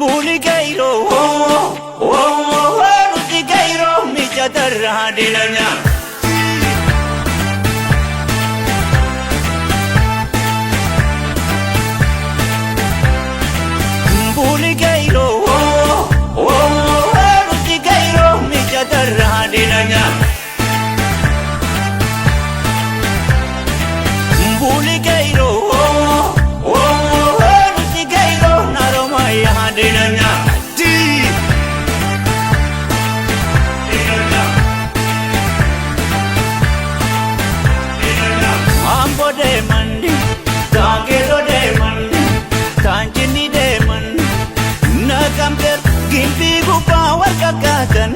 Buli gayroo nuti gayroo mijatarraa dilanya. Buli gayroo nuti gayroo mijatarraa dilanya. Buli gayroo nuti gayroo naroma dilanya. Ambo deeman, Taangeeroo deeman, Taanjinni deeman, Naqamteer gimbii gubbaa wal kakkaatan.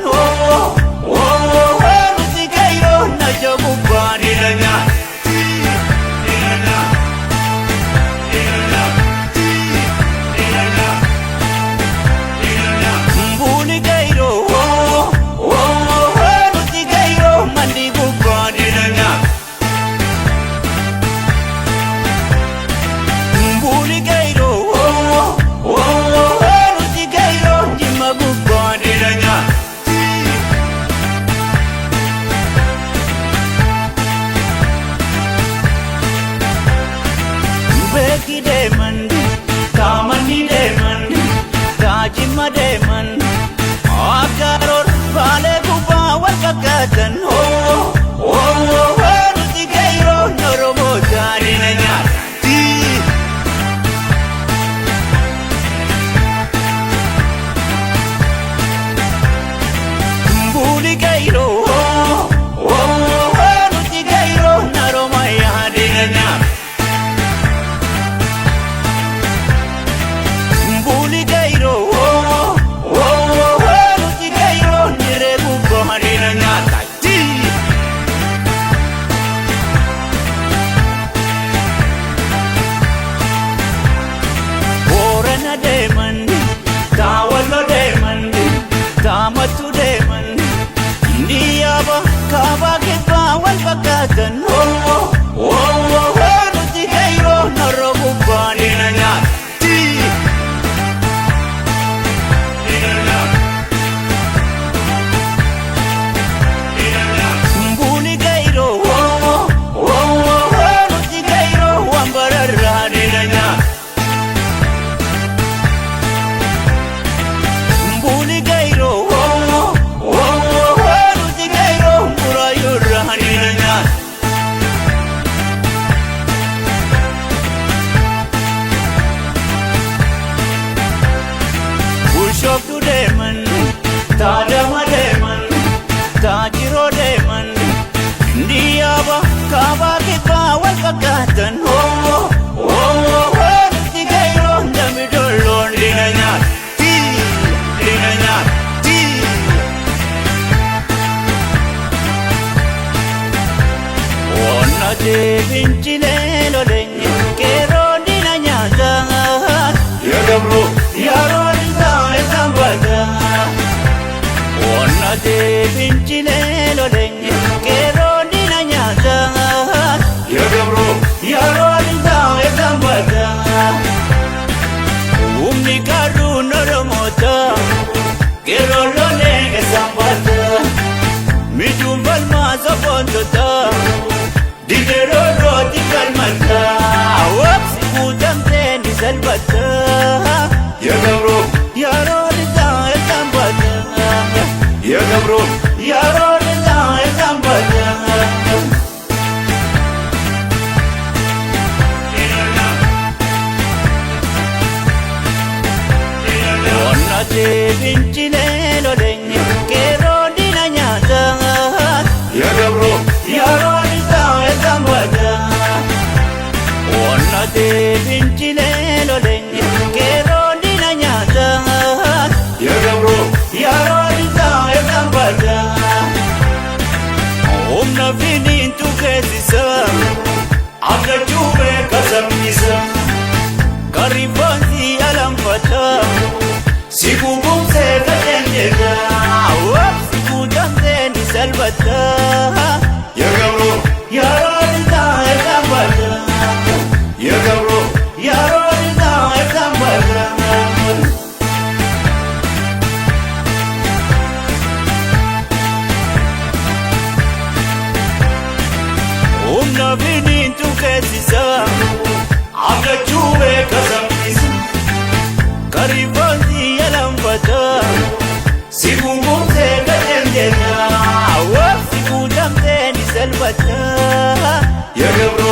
Nuti gayroo naja gubbaa dilanya. Buli gayroo nuti gayroo mandi gubbaa dilanya. Buli gayroo nuti gayroo jimma gubbaa dilanya. Beeki deeman, taamanni deeman, taajimma deeman, akkaroor baalee gubbaa wal kakkaatan. Nuti gayroo Oromoo taanina nyaatti. Buli gayroo nuti gayroo naroma yaadina nyaata. Buli gayroo nuti gayroo niree gubbaa dina nyaata. Boorana deeman, Taawallo deeman, Taamattu deeman, Indiyaaba kaabaa kibbaa wal fakkaatan. Nuti gayroo narra gubbaa dina nyaatti. Buli gayroo nuti gayroo waan bararraa dina nyaata. Buli gayroo nuti gayroo muraayurraa dina nyaata. Bushooftuu deeman, Taadama deeman, Taajiroo deeman, Indiyaaba kaabaa kibbaa wal fakkaatan. Nuti gayroo namni dolloon dina nyaatti. Dina nyaatti. Onnatee fincilee lolenye qeerroo dina nyaata. Ya Gabroo Yeroo isaa isaan bata. Onnatee fincilee lolenye qeerroo dina nyaata. Ya Gabroo Yeroo isaa isaan bata. Humni qarruun Oromoota qeerroo lolee isaan bata. Mijuun falmaa sobboontota digeroo rooti falmata. Waqsi guutamtee ni salphata. Ya Gabroo Yeroo isaa isaan bata. Ya Gabroo Yeroo isaa isaan bata. Onnatee fincilee lolenye qeerroo dina nyaata. Ya Gabroo Yeroo isaa isaan bata. Onnatee fincilee lolenye qeerroo dina nyaata. Ya Gabroo Yeroo isaa isaan bata. Humna finiintu keessa akka cuubee kasammisa. Karifoonsi alanfata. Si gugumsee qajeelchita. Waqsi guutamtee ni salphata. Ya Gabroo Yeroo isaa isaan bata. Ya Gabroo Yeroo isaa isaan bata. Foon si yalanfata. Si gungumtee gadheen jenna. Awwaaf si guutamtee ni salphata. የገብሩ